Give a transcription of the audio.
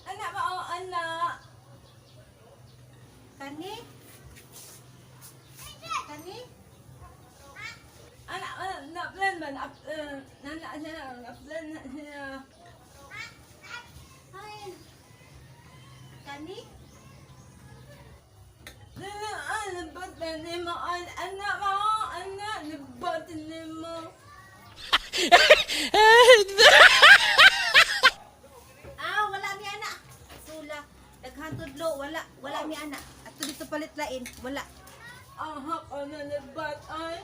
Anak ba o anak? Kani? Kani? Anak anak plan ba na anak na plan na. Ay. Kani? Anak nimo anak ba o anak libot nimo. Ah, wala mi ana. Sula. Daghan tudlo, wala. Wala mi ana. Ato dito palit lain, wala. Ahak ana libot ay.